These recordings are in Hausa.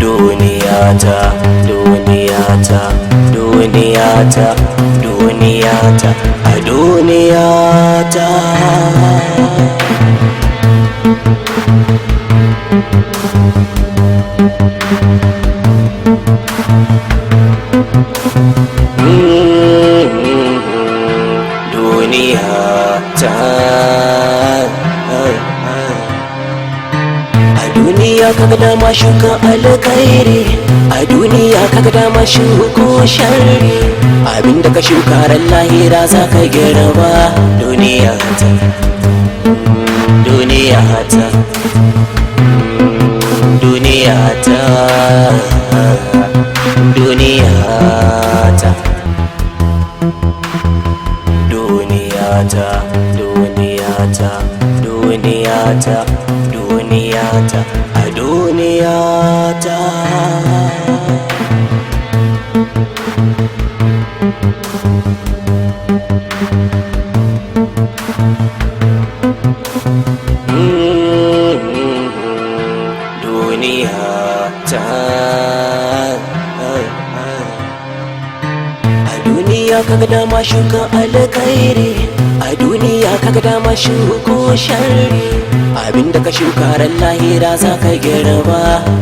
Duniyata, duniyata, duniyata, duniyata, a duniyata. Duniyata. A duniya kaga dama shuka alkhairi, a duniya kaga dama shuko sharri. Abinda ka shuka ran lahira za ka girba. Duniya ta, duniya ta, duniya ta, duniya ta, duniya ta, duniya ta, duniya ta, duniya ta, a duniya ta. Duniya ta. A duniya kaga dama shuka alkhairi, a duniya kaga dama shuko sharri. Abinda ka shuka ran lahira za ka girba.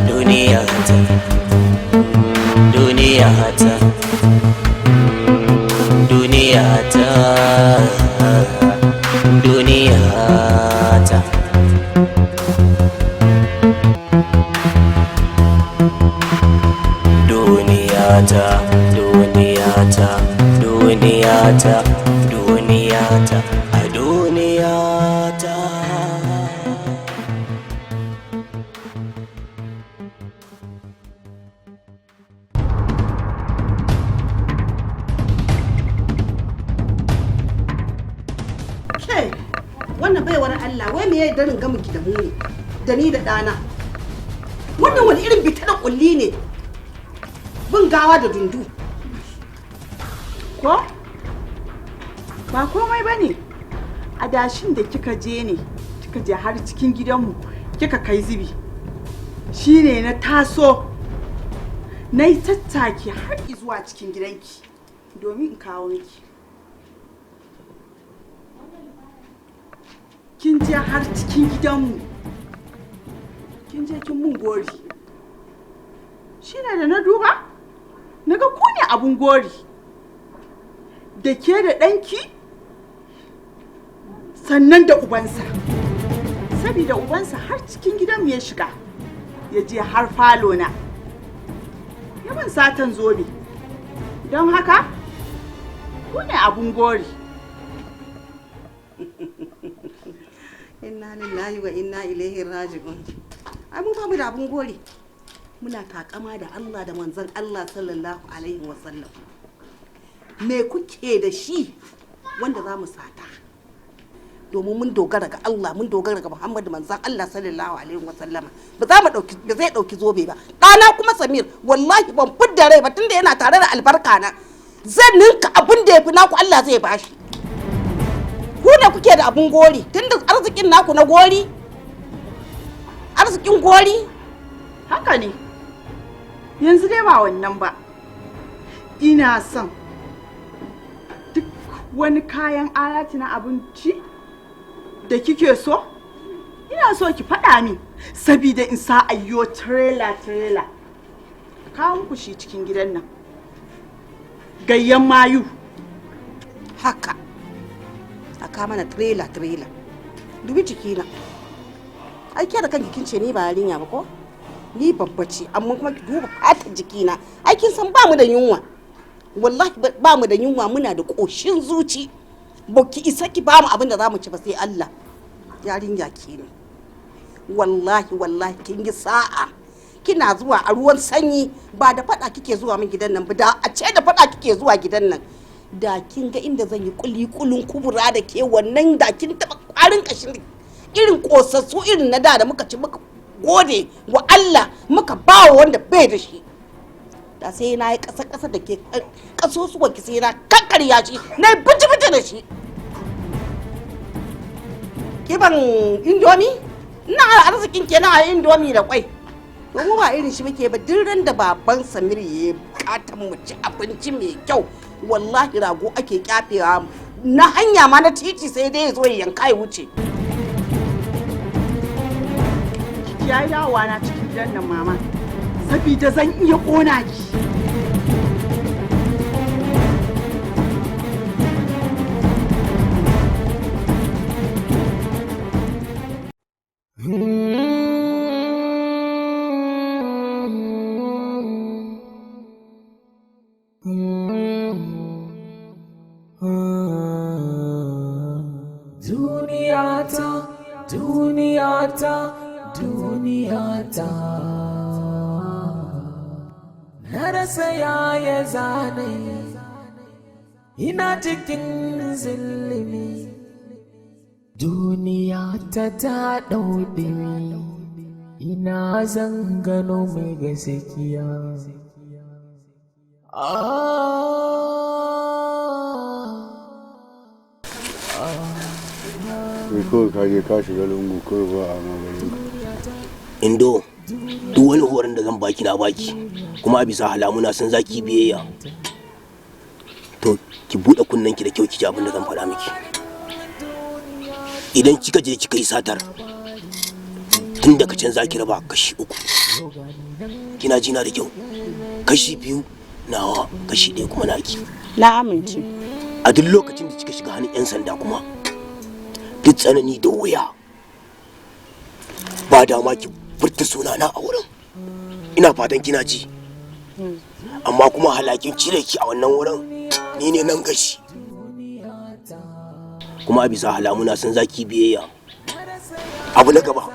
Duniya ta, duniya ta, duniya ta, duniya ta, duniya ta, duniya ta, duniya ta, duniya ta, a duniya ta. Ke, wannan baiwar Allah, wai me ya darin gamin ki da mu ne? Da ni da ɗana. Wannan wani irin bita da kulli ne? Bin gawa da dundu. Ko? Ba komai ba ne. Adashin da kika je ne, kika je har cikin gidanmu, kika kai zubi. Shi ne na taso, na yi tattaki har zuwa cikin gidanki domin in kawo miki. Kin je har cikin gidanmu, kin je kin mun gori. Shi ne da na duba, na ga ku ne abun gori. Da ke da ɗanki sannan da ubansa, saboda ubansa har cikin gidanmu ya shiga, ya je har falo na yawan satan zobe. Don haka ku ne abun gori. Inna lillahi wa inna ilaihi raji'un. Ai mu ba mu da abun gori. Muna takama da Allah da manzon Allah sallallahu alaihi wa sallam. Me kuke da shi wanda za mu sata? Domin mun dogara ga Allah, mun dogara ga Muhammadu manzon Allah sallallahu alaihi wa sallama. Ba za mu dauki, ba zai dauki zobe ba. Ɗana kuma Samir, wallahi ban fidda rai ba tunda yana tare da albarka na. Zan ninka abin da yafi naku, Allah zai bashi. Ku ne kuke da abun gori tunda arzikin naku na gori. Arzikin gori. Haka ne. Yanzu dai ba wannan ba. Ina son duk wani kayan alati na abinci da kike so, ina so ki faɗa min, sabida in sa ayyo trailer trailer kawo muku shi cikin gidan nan, gayyan mayu. Haka a kama mana trailer trailer. Dubi jikina. Ai ke da kanki kin ce ni ba yarinya ba ko? Ni babba ce, amma kuma ki duba fatar jikina. Ai kin san ba mu da yunwa. Wallahi ba mu da yunwa, muna da ƙoshin zuci. Ba ki isa ki ba mu abin da za mu ci ba sai Allah. Yarinya kenan. Wallahi wallahi kin yi sa'a. Kina zuwa a ruwan sanyi, ba da fada kike zuwa min gidan nan ba. Da a ce da fada kike zuwa gidan nan, da kin ga inda zan yi kuli kulun kubura da ke wannan, da kin taba Warin kashin irin kosassu irin na da da muka ci muka gode wa Allah muka ba wa wanda bai da shi. Da sai na yi ƙasa ƙasa da ke ƙasusuwan ki, sai na kakkarya shi, na yi bici bici da shi. Kiban indomi ina arzikin kenan a indomi da kwai. To mu ba irin shi muke ba. Duk ran da baban Samir ya bukatan mu ci abinci mai kyau, wallahi rago ake kyafewa na hanya ma na titi, sai dai ya zo ya yanka ya wuce. Ki yayi dawowa na cikin gidan nan mama, sabida zan iya ƙona ki. Duniyata, duniyata, duniyata. Na rasa yaya zane, ina cikin zillimi. Duniyata ta ɗau ɗimi, ina zan gano mai gaskiya. Ah. Kai kawai ka je ka shiga lungu kawai ba a maganin ka. Indo, duk wani horon da zan baki na baki, kuma a bisa halamuna sun zaki biyayya. To ki buɗe kunnen ki da kyau ki ji abin da zan faɗa miki. Idan kika je kika yi satar, tun daga can zaki raba kashi uku. Kina jina da kyau? Kashi biyu nawa, kashi ɗaya kuma naki. Na amince. A duk lokacin da kika shiga hannun 'yan sanda kuma, duk tsanani da wuya, ba dama ki furta sunana a wurin. Ina fatan kina ji. Amma kuma halakin cire ki a wannan wurin ni ne nan gashi. Kuma a bisa halamuna sun zaki biyayya. Abu na gaba,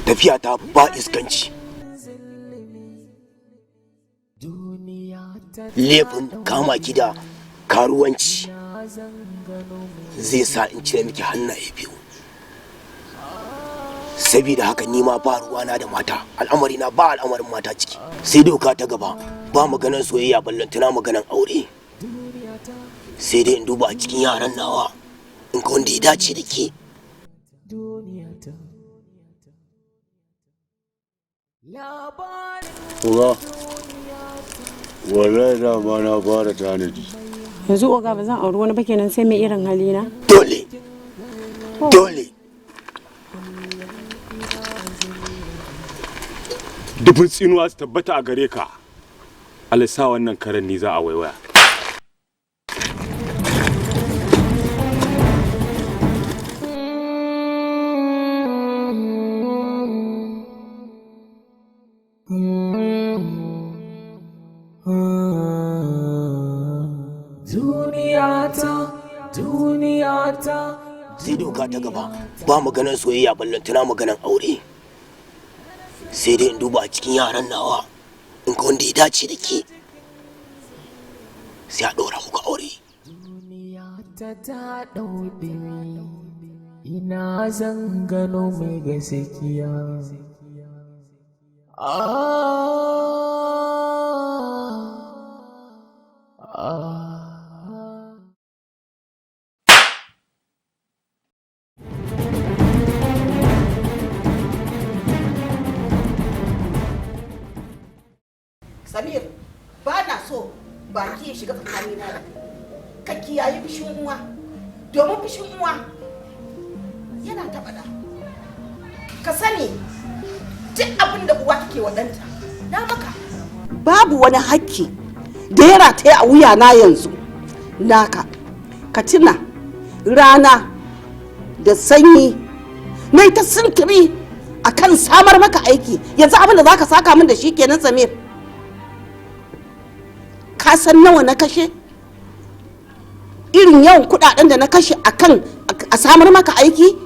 tafiya ta ba iskanci. Laifin kama ki da karuwanci zai sa in cire miki hannaye biyu. Saboda haka ni ma ba ruwana da mata, al'amari na ba al'amarin mata ciki. Sai doka ta gaba, ba maganan soyayya ballantana maganan aure. Sai dai in duba a cikin yaran nawa in ga wanda ya dace da ke. Uga, wallahi dama na fara tanadi. Yanzu oga ba zan auri wani ba kenan sai mai irin halina. Dole, dole. Dubin tsinuwa su tabbata a gare ka. Allah sa wannan karen ni za a waiwaya. Duniyata, duniyata. Sai doka ta gaba, ba maganan soyayya ballantana maganan aure. Sai dai in duba a cikin yaran nawa in ga wanda ya dace da ke, sai a ɗora muku aure. Duniyata ta ɗau ɗimi, ina zan gano mai gaskiya. Ah, ah. Samir, ba na so baki ya shiga tsakanina da kai. Ka kiyaye fushin uwa, domin fushin uwa yana taɓa ɗa. Ka sani duk abin da uwa take wa ɗanta, na maka. Babu wani hakki da ya rataya a wuya na yanzu naka. Ka tuna rana da sanyi na ta sintiri a kan samar maka aiki, yanzu abin da za ka saka min da shi kenan Samir. Ka san nawa na kashe, irin yawan kudaden da na kashe akan a samar maka aiki?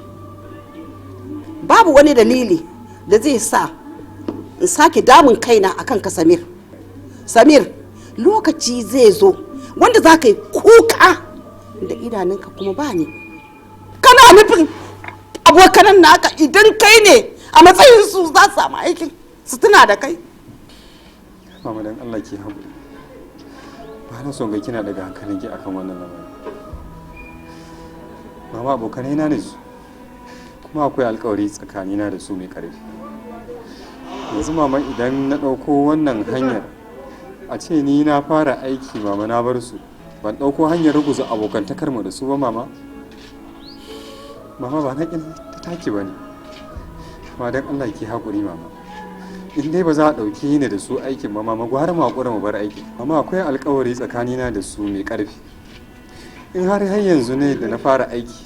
Babu wani dalili da zai sa in sake damun kaina akan ka Samir. Samir, lokaci zai zo wanda za ka yi kuka da idanunka kuma ba ni. Kana Kana nufin abokanan naka idan kai ne a matsayin su za su samu aikin su tuna da kai? Mama, dan Allah ki haƙuri. Ba na son ga kina daga hankalinki akan wannan lamarin. Mama, abokanai na ne su, kuma akwai alkawari tsakanina da su mai ƙarfi. Yanzu mama, idan na ɗauko wannan hanyar, a ce ni na fara aiki, mama, na bar su, ban ɗauko hanyar ruguza abokantakar mu da su ba, mama. Mama, ba na ƙin ta taki ba ne, amma dan Allah ki haƙuri, mama. In dai ba za a ɗauki ni da su aikin ba, mama, gwara mu haƙura mu bar aiki. Amma akwai alkawari tsakanina da su mai ƙarfi. In har yanzu ne da na fara aiki,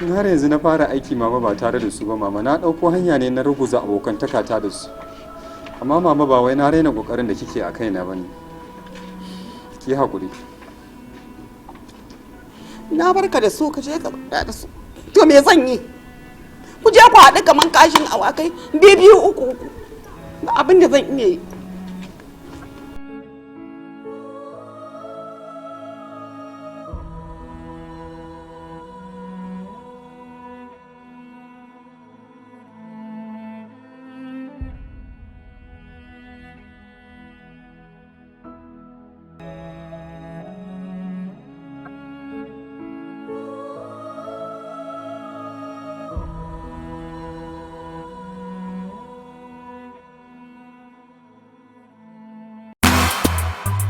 in har yanzu na fara aiki, mama, ba tare da su ba, mama, na ɗauko hanya ne na ruguza abokantaka ta da su. Amma mama, ba wai na raina ƙoƙarin da kike a kaina ba ne. Ki haƙuri. Na barka da su, ka je ka da su. To me zan yi? Ku je ku haɗu kaman kashin awakai, biyu biyu, uku uku. Ba abin da zan iya yi.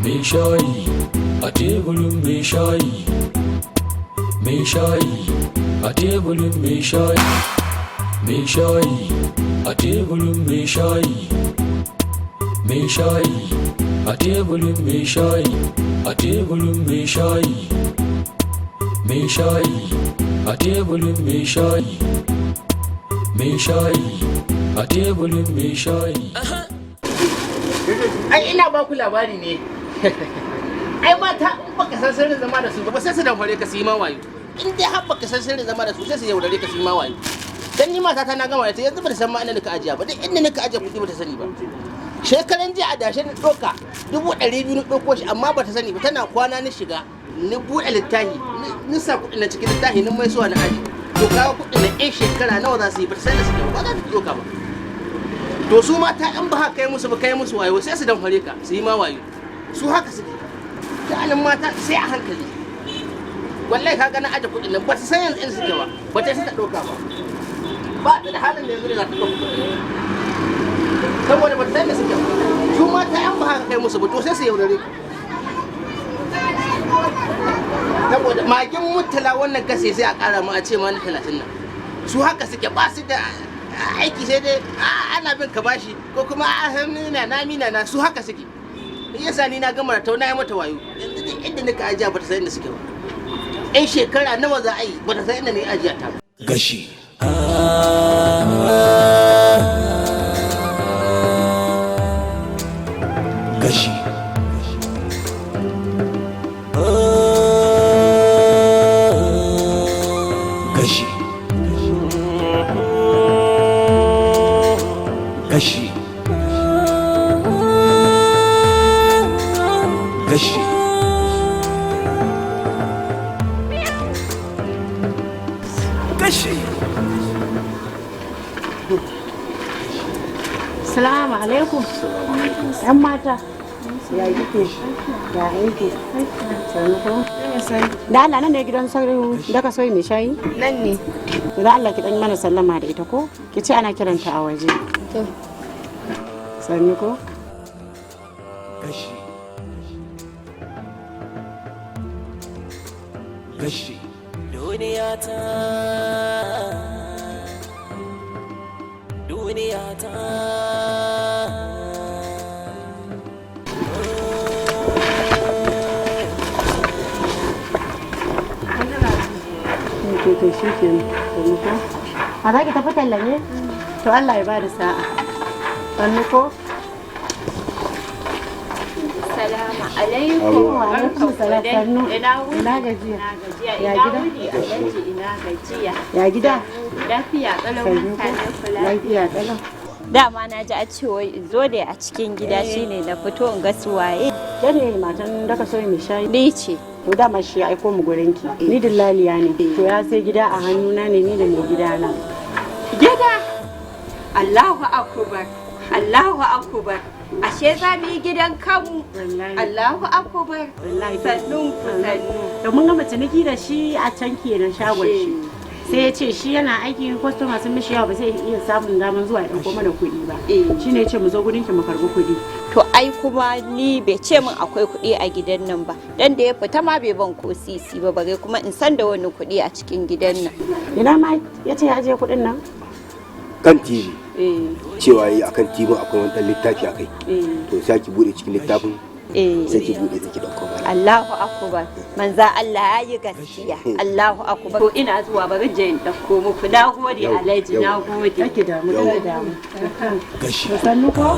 Mai shayi a teburin mai shayi, mai shayi a teburin mai shayi, mai shayi a teburin mai shayi, mai shayi a teburin mai shayi, a teburin mai shayi, mai shayi a teburin mai shayi, mai shayi a teburin mai shayi. Ai ina ba ku labari ne. Ai mata, in baka san sirrin zama da su ba, sai su damfare ka, su yi ma wayo. In dai har baka san sirrin zama da su, sai su yaudare ka, su yi ma wayo. Dan ni mata ta na gama da ta, yanzu ba ta san ma inda nika ajiya ba. Duk inda nika ajiya kuɗi ba ta sani ba. Shekaran jiya a dashe na ɗauka 200,000, na ɗauko shi, amma ba ta sani ba. Tana kwana ni shiga ni buɗe littafi, ni sa kuɗin na cikin littafi, ni mai suwa na aji. To kawo kuɗin na, ɗan shekara nawa za su yi, ba ta san da suke ba, ba za ta ɗauka ba. To su mata, in ba haka kai musu ba, kai musu wayo, sai su damfare ka, su yi ma wayo. Su haka suke. Sha'anin mata sai a hankali. Wallahi ka na aje kuɗin nan, ba su san yanzu in suke ba, ba ta ta ɗauka ba. Ba ta da halin da yanzu da za ta ɗauka kuɗin, saboda ba ta san da suke ba. Su mata, in ba haka kai musu ba, to sai su yaudare ka. Saboda magin mutala wannan kase, sai a ƙara mu a ce ma na 30 nan. Su haka suke, ba su da aiki, sai dai ana bin ka bashi, ko kuma a na na mina na. Su haka suke. Yasa ni na gama ta, na yi mata wayo. Yanzu duk inda nika ajiya ba ta san inda suke ba. In shekara nawa za a yi, ba ta san inda ni ajiya ta ba. Gashi. Gashi. Gashi. Gashi. Gashi. Gashi. Salamu alaikum. ‘Yan mata. Ya kike? Ya aiki? Sannu ko? Da Allah, nan ne gidan sauri da ka soyi mai shayi? Nan ne. Da Allah ki dan mana sallama da ita, ko? Ki ce ana kiranta a waje. To. Sannu ko? Gashi. Gashi. Duniya ta, duniya ta. To shi ke, sannu ko? A za ki tafi talla ne? To Allah ya ba da sa'a. Sannu ko? Salamu alaikum. Wa alaikum salam, sannu. Ina wuni? Ina gajiya. Ina gajiya. Ya Ina gida? wuni, Alhaji, ina gajiya. Ya gida? Lafiya kalau. Sannu ko? Mutane ku lafiya? Lafiya kalau. Dama na ji a ce wai in zo da a cikin gida, shine na fito in ga su waye. Ke ne matan da ka soyi mai shayi? Ni ce. To dama shi ya aiko mu gurin ki. Ni dillaliya ne. To ya sai gida a hannuna ne ni da mai gidana. Gida! Allahu akbar. Allahu akbar. Ashe za mu yi gidan kanmu. Allahu akbar. Sannun ku sannu. Da mun gama ciniki da shi a can kenan shagon shi. Sai ya ce shi yana aiki kwastoma sun mishi yawa, ba zai iya samun damar zuwa ya ɗauko mana kuɗi ba. Shi ne ya ce mu zo gurin ki mu karɓi kuɗi. To ai kuma ni bai ce min akwai kuɗi a gidan nan ba. Dan da ya fita ma bai ban ko sisi ba, bare kuma in san da wani kuɗi a cikin gidan nan. Ina ma ya ce ya ajiye kuɗin nan? Kan TV. Cewa yi akan TV akwai wani ɗan littafi akai. To sai ki bude cikin littafin. Sai ki bude sai ki dauko mana. Allahu akbar. Manza Allah ya yi gaskiya. Allahu akbar. To ina zuwa, bari je in dauko muku. Na gode Alhaji, na gode. Kake damu, kake damu. Gashi. Sannu ko?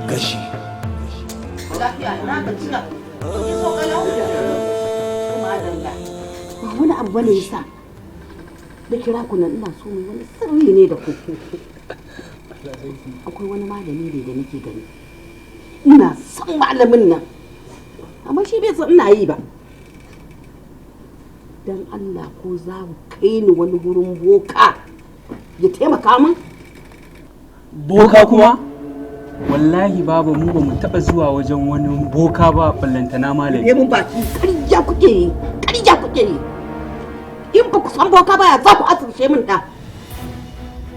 Gashi. Lafiya, ina gajiya. Kun so kalau? Madalla. Ba wani abu bane yasa da kira ku nan, ina so mu wani sirri ne da ku. Akwai wani malami ne da nake gani. Ina son malamin nan. Amma shi bai san ina yi ba. Dan Allah ko za ku kai ni wani gurin boka ya taimaka min? Boka kuma? Wallahi baba, mu ba mu taba zuwa wajen wani boka ba, ballantana malami. Ne mun baki, ƙarya kuke yi, ƙarya kuke yi. In ba ku san boka ba, ya za ku asirce min ɗa?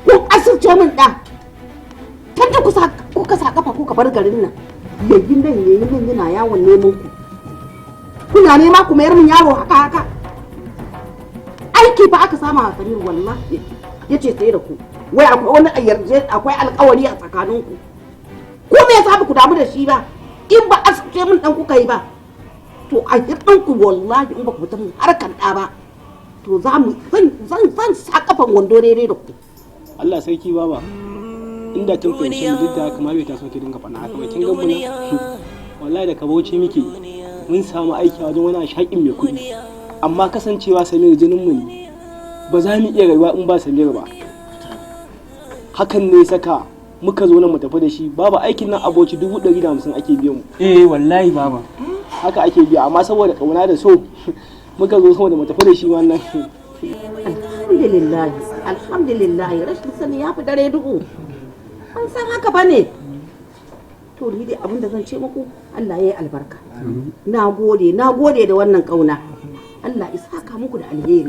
Kun asirce min ɗa. Tun da kuka sa kafa kuka bar garin nan. Yayin nan yayin nan yana yawon neman ku. Kuna nema ku mayar min yaro haka haka. Aiki fa aka sama a Samir, wallahi yace sai da ku. Wai akwai wani yarje, akwai alƙawari a tsakaninku. Ko me yasa ba ku damu da shi ba? In ba asirce min ɗan kuka yi ba. To a hirɗin ku, wallahi in ba ku fita min harkan ɗa ba, to za mu zan sa kafan wando daidai da ku. Allah sarki baba. Inda kin fahimci mu, duk da haka ma bai taso ki dinga faɗa haka ba. Kin ga mu nan wallahi da kabauci muke, mun samu aiki a wajen wani shaƙin mai kuɗi, amma kasancewa Samir jinin mu ne, ba za mu iya rayuwa in ba Samir ba. Hakan ne saka muka zo nan mu tafi da shi. Babu aikin nan aboci 150,000 ake biyan mu. Eh wallahi baba, haka ake biya, amma saboda kauna da so muka zo saboda mu tafi da shi wannan. Alhamdulillah, alhamdulillah, rashin sani ya fi dare duhu. An san haka ba ne. To ni dai abin da zan ce muku, Allah ya yi albarka. Na gode, na gode da wannan kauna. Allah ya saka muku da alheri.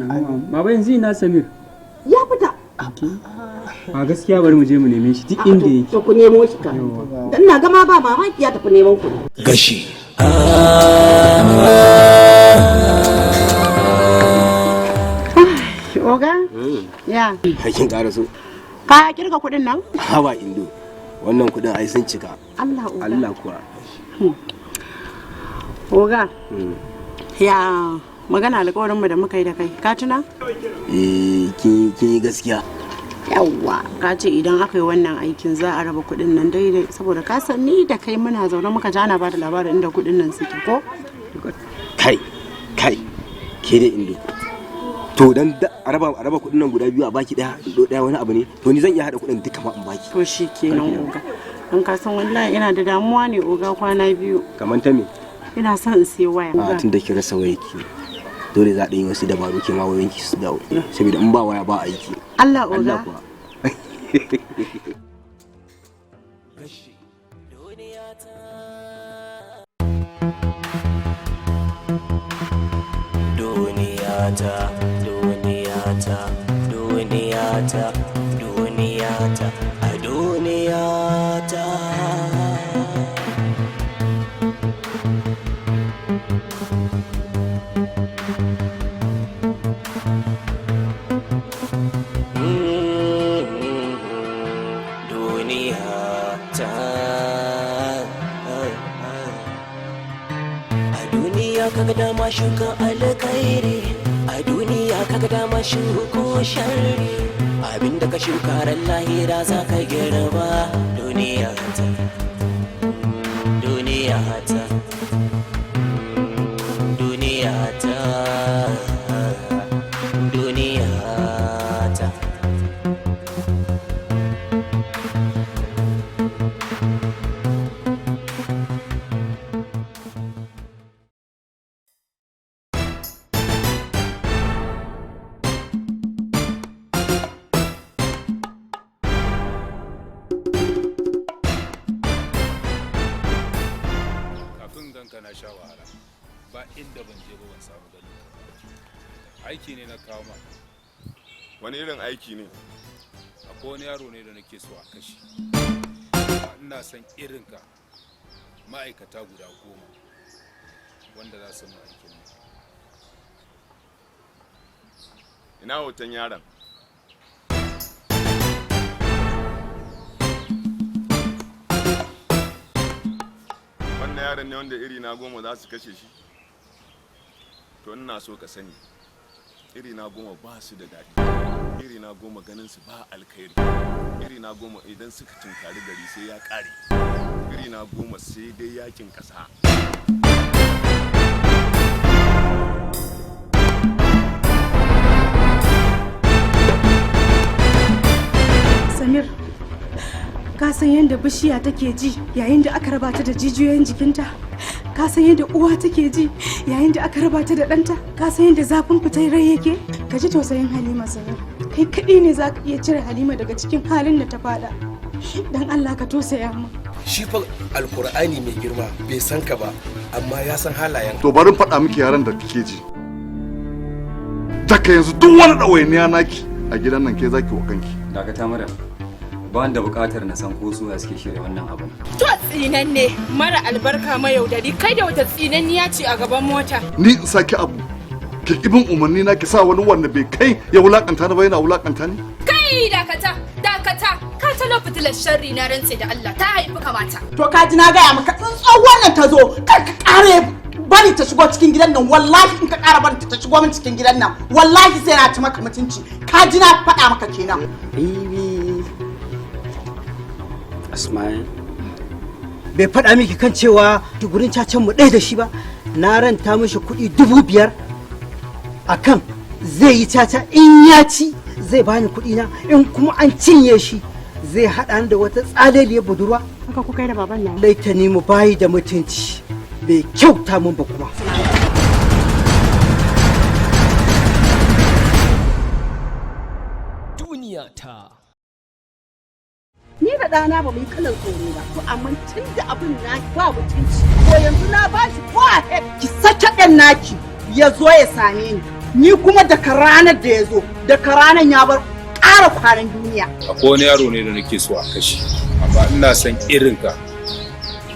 Baba, yanzu ina Samir? Ya fita. A gaskiya bari mu je mu neme shi duk inda yake. To ku nemo shi ka. Dan na gama ba mamaki ya tafi neman ku. Gashi. Oga? Ya. Hakin ƙara so. Ka kirga kuɗin nan? Hawa Indo. Wannan kuɗin ai sun cika. Allah oga. Allah kuwa. Oga. Ya magana alƙawarin mu da muka yi da kai, ka tuna? Eh, kin yi gaskiya. Yawwa, ka ce idan aka yi wannan aikin za a raba kuɗin nan daidai, saboda ka san ni da kai muna zaune muka ji ana bada labarin inda kuɗin nan suke ko? Kai, kai, ke da Indo. To dan a raba kuɗin nan guda biyu a baki ɗaya, Indo ɗaya wani abu ne. To ni zan iya haɗa kuɗin duka ma in baki. To shi kenan oga. Dan ka san wallahi ina da damuwa ne oga, kwana biyu. Kamar ta me? Ina son in sai waya. A tun da ki rasa wayarki, dole za a yi wasu dabaru ke ma wayoyinki su dawo. Saboda in ba waya ba aiki. Allah oga. Allah kuwa. Duniyata, duniyata, duniyata, duniyata, a duniyata. Duniyata. A duniya kaga dama shuka alkhairi, a duniya kaga dama shuko sharri. Abinda ka shuka ran lahira za ka girba. Duniya ta, duniya ta, duniya ta, duniya ta. ka na sha wahala. Ba inda ban je ba ban samu ganin ka. Aiki ne na kawo ma. Wani irin aiki ne? Akwai wani yaro ne da nake so a kashe. Ina son irin ka ma'aikata guda 10 wanda za su mu aikin nan. Ina hoton yaron? Wannan yaron ne wanda iri na 10 za su kashe shi? To ina so ka sani, iri na 10 ba su da daɗi. Iri na 10 ganin su ba alkhairi. Iri na 10 idan suka tunkari gari sai ya ƙare. Iri na 10 sai dai yakin ƙasa. Samir, ka san yadda bishiya take ji yayin da aka raba ta da jijiyoyin jikinta? Ka san yadda uwa take ji yayin da aka raba ta da ɗanta? Ka san yadda zafin fitar rai yake? Ka ji tausayin Halima, Samir. Kai kaɗai ne za ka iya cire Halima daga cikin halin da ta faɗa. Don Allah ka tausaya min. Shi fa Alkur'ani mai girma bai san ka ba, amma ya san halayen. To bari in faɗa miki yaran da kike ji. Daga yanzu duk wani ɗawainiya naki a gidan nan ke zaki wa kanki. Dakata mara. Ba da buƙatar na san ko su suke shirya wannan abin. To tsinanne mara albarka mayaudari, kai da wata tsinanniya ce a gaban mota. Ni in saki abu ki ibin umarni na ki sa wani wanda bai kai ya wulakanta ni ba yana wulakanta ni. Kai dakata, dakata, ka talo fitilar sharri, na rantse da Allah ta haifi kamata. To ka ji na gaya maka, in tsohuwar nan ta zo kar ka ƙara bari ta shigo cikin gidan nan. Wallahi in ka ƙara bari ta shigo min cikin gidan nan, wallahi sai na ci maka mutunci. Ka ji na faɗa maka kenan. Baby Asma'il bai faɗa miki kan cewa gurin cacen mu ɗaya da shi ba? Na ranta mishi kuɗi 5,000 akan zai yi caca, in ya ci zai bani kuɗi na, in kuma an cinye shi zai haɗa ni da wata tsaleliyar budurwa. Haka kuka yi da baban nan? Laitani mu bayi da mutunci, bai kyauta mun ba kuma. Duniya ta. Ni da ɗana ba mu yi kalan tsoro ba, to amma tun da abin na ba mutunci, to yanzu na ba shi go ahead. Ki sake ɗan naki ya zo ya same ni, ni kuma daga ranar da ya zo, daga ranar ya bar ƙara kwanan duniya. Akwai wani yaro ne da nake so a kashe, amma ina son irin ka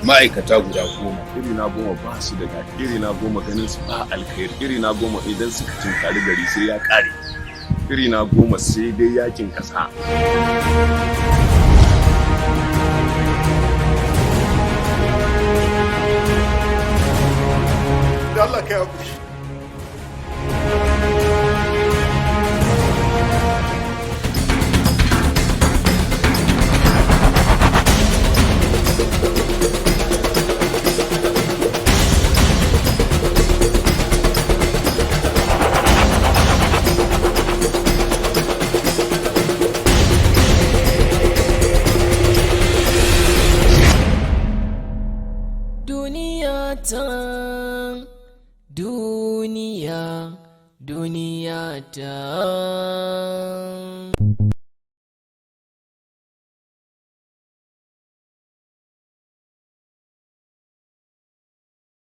ma'aikata guda 10. Iri na 10 ba su da daɗi. Iri na 10 ganin su ba alkhairi. Iri na 10 idan suka tunkari gari sai ya ƙare. Iri na 10 sai dai yakin ƙasa. Da Allah kai hakuri. Duniya ta, duniya, duniya ta.